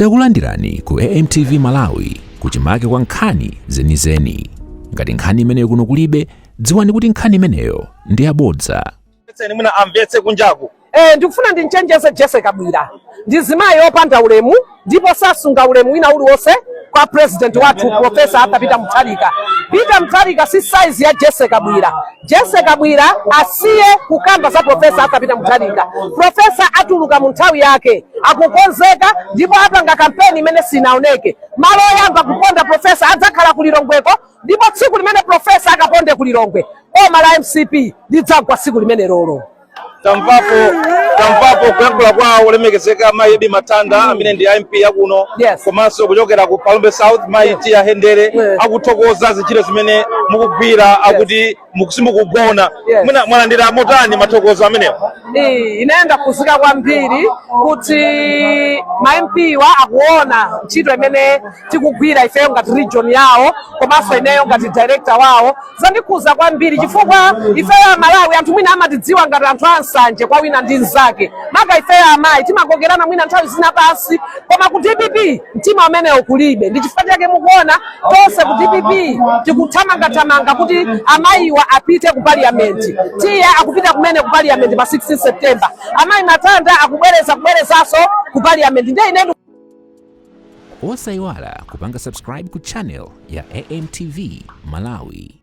Takulandirani ku AMTV Malawi, kuchimake kwa nkhani zenizeni. Ngati nkhani imeneyo kuno kulibe, dziwani kuti nkhani imeneyo ndi yabodza. Mvetseni, mwina amvetse kunjaku. Ndikufuna ndinchenjeze Jesse Kabwira. Ndi zimayi opanda ulemu ndipo sasunga ulemu wina uliwonse kwa president wathu, Professor Arthur Peter Mutharika. Peter Mutharika si size ya Jesse Kabwira. Jesse Kabwira asiye kukamba za Professor Arthur Peter Mutharika. Professor atuluka mu nthawi yake, akukonzeka ndipo apanga kampeni imene sinaoneke. Malo oyamba kuponda Professor adzakhala ku Lilongweko, ndipo tsiku limene Professor akaponde ku Lilongwe, boma la MCP lidzagwa tsiku limene lolo. Tamvapo kuyankhula kwawo olemekezeka mayi Ebi Matanda, amene ndi MP yakuno, komanso kuchokera ku Phalombe South, mayi Tiya Hendere, akuthokoza zintchito zimene mukugwira, akuti simukugona. Mwina mwalandira motani mathokozo amenewo? Ine ndakhuzika kwambiri kuti ma MP wa akuona ntchito imene tikugwira ifeyo ngati region yawo, komanso ineyo ngati director wawo. Zandikhuza kwambiri chifukwa ifeyo Amalawi, anthu mwina amatidziwa ngati anthu ansanje kwa wina ndi mnzake, maka ifeyo amayi timakokerana mwina nthawi zina pansi, koma ku DPP mtima umenewo kulibe. Ndi chifukwa chake mukuona tonse ku DPP tikuthamangathamanga kuti amayiwa apite ku parliament. Tiya akupita kumene ku parliament pa 16 September, amayi Matanda akubwereza kubwerezanso ku parliament. Ndiye ine Osayiwala kupanga subscribe ku channel ya AMTV Malawi.